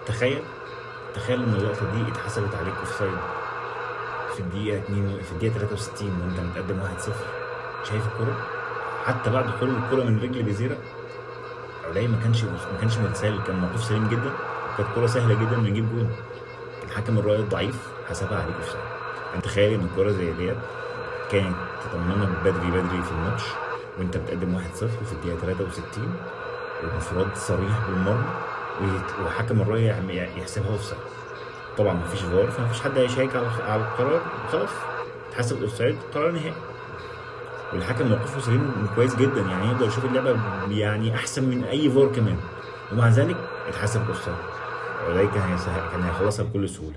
تخيل تخيل ان اللقطة دي اتحسبت عليك offside في الدقيقة 2، في الدقيقة 63 وانت متقدم 1-0. شايف الكره؟ حتى بعد خروج الكره من رجل بيزيرا، عدي ما كانش متسلل، كان موقف سليم جدا، كانت كره سهلة جدا انه يجيب جون. الحكم الراي الضعيف حسبها عليك offside. انت تخيل ان الكره زي ديت كانت تطمنك بدري بدري في الماتش وانت بتقدم 1-0 في الدقيقة 63، وانفراد صريح بالمرمى، وحكم الراية يحسبها offside. طبعا مفيش فار، فمفيش حد هيشيك على القرار، وخلاص اتحسب offside، قرار نهائي. والحكم موقفه سليم كويس جدا، يعني يقدر يشوف اللعبة يعني احسن من اي فار كمان، ومع ذلك اتحسب offside. عدي كان هيخلصها بكل سهولة.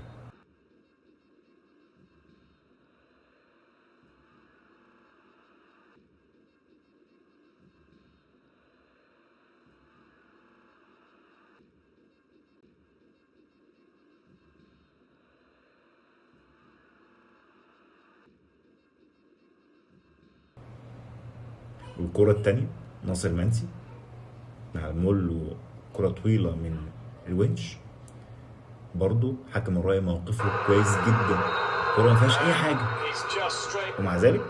والكرة التانية ناصر منسي معمول له كرة طويلة من الونش، برضو حكم الراية موقفه كويس جدا، الكرة ما فيهاش أي حاجة، ومع ذلك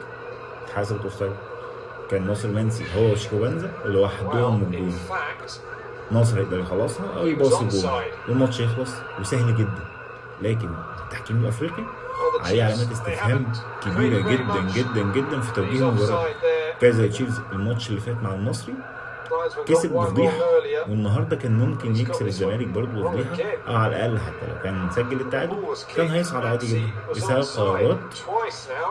اتحسبت offside. كان ناصر منسي هو وشيكوبانزا لوحدهم الجون، ناصر يقدر يخلصها أو يباصي الجون والماتش يخلص وسهل جدا. لكن التحكيم الأفريقي عليه علامات استفهام كبيرة جدا جدا جدا في توجيه المباراة. كايزر تشيفز الماتش اللي فات مع المصري كسب بفضيحة، والنهارده كان ممكن يكسب الزمالك برضه بفضيحة، أو على الأقل حتى لو كان سجل التعادل كان هيصعد عادي جدا، بسبب قرارات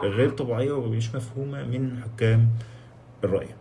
غير طبيعية ومش مفهومة من حكام الرأي.